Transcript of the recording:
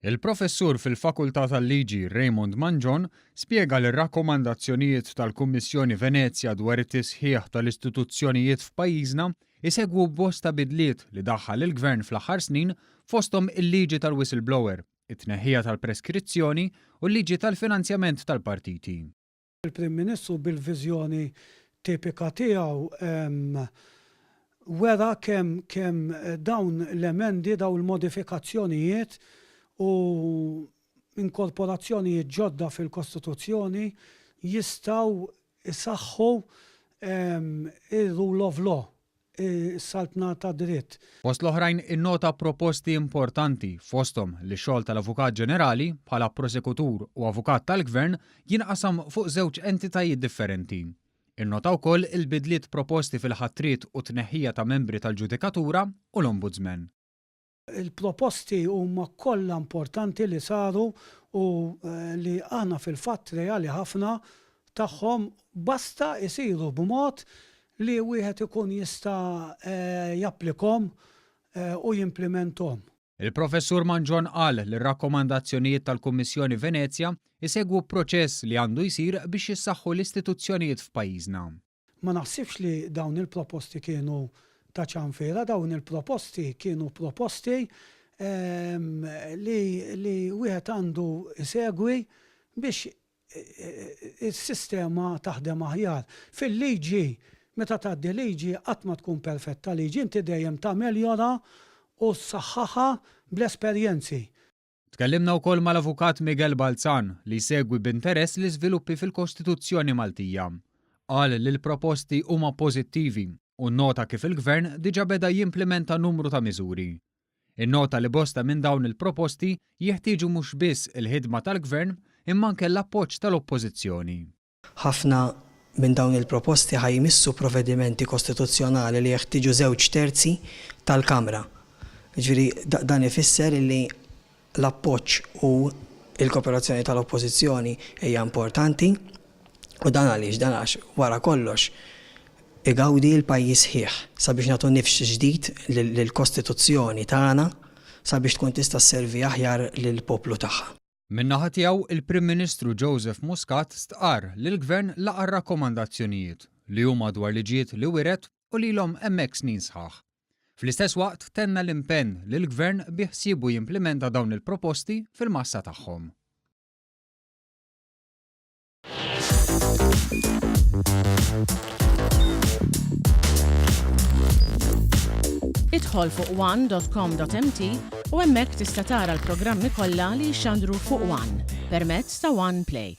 Il-Professur fil-Fakultà tal-Liġi Raymond Mangion spjega li r-rakkomandazzjonijiet tal-Kummissjoni Venezja dwar it-tisħiħ tal-istituzzjonijiet f'pajjiżna jsegwu bosta bidliet li daħħal il-Gvern fl-aħħar snin fosthom il-liġi tal-whistleblower, it-tneħħija tal-preskrizzjoni u l-liġi tal-finanzjament tal-partiti. Il-Prim Ministru bil-viżjoni tipika tiegħu wera kemm kemm dawn l-emendi, dawn il-modifikazzjonijiet u inkorporazzjonijiet ġodda fil-Kostituzzjoni jistgħu jsaħħu ir-rule of law is-saltna tad-dritt. Fost l-oħrajn innota proposti importanti fosthom li x-xogħol tal-Avukat Ġenerali bħala prosekutur u avukat tal-Gvern jinqasam fuq żewġ entitajiet differenti. Innota wkoll il-bidliet proposti fil-ħatriet u t-tneħħija ta' membri tal-ġudikatura u l-Ombudsman. Il-proposti huma kollha importanti li saru u li aħna fil-fatt reali ħafna tagħhom basta jsiru b'mod li wieħed ikun jista' japplikhom u jimplimenthom. Il-Professur Mangion qal li r-rakkomandazzjonijiet tal-Kummissjoni Venezja jsegwu proċess li għandu jsir biex jissaħħu l-istituzzjonijiet f'pajjiżna. Ma naħsibx li dawn il-proposti kienu ta' ċanfira, dawn il-proposti kienu proposti li li wieħed għandu jsegwi biex is-sistema taħdem aħjar. Fil-liġi, meta tgħaddi liġi qatt ma tkun perfetta liġi, inti dejjem tameljora u ssaħħaħha bl-esperjenzi. Tkellimna wkoll mal-Avukat Miguel Balzan li jsegwi b'interess l-iżviluppi fil-Kostituzzjoni Maltija. Qal li l-proposti huma pożittivi u nnota kif il-Gvern diġà beda jimplimenta numru ta' miżuri. Innota li bosta minn dawn il-proposti jeħtieġu mhux biss il-ħidma tal-Gvern imma anke l-appoġġ tal-Oppożizzjoni. Ħafna minn dawn il-proposti ħa jmissu provedimenti kostituzzjonali li jeħtieġu żewġ terzi tal-Kamra. Jiġifieri dan ifisser li l-appoġġ u l-koperazzjoni tal-Oppożizzjoni hija importanti u dan għaliex? Dan għax wara kollox igawdi l-pajjiż sħiħ sabiex nagħtu nifs ġdid lill-Kostituzzjoni tagħna sabiex tkun tista' sservi aħjar lill-poplu tagħha. Min-naħa tiegħu, il-Prim Ministru Joseph Muscat stqarr li l-Gvern laqa' r-rakkomandazzjonijiet, li huma dwar liġijiet li wiret u li ilhom hemmhekk snin sħaħ. Fl-istess waqt tenna l-impenn li l-Gvern bi ħsiebu jimplimenta dawn il-proposti fil-massa tagħhom. Idħol fuq one.com.mt u hemmhekk tista' tara l-programmi kollha li jixxandru fuq One permezz ta' One Play.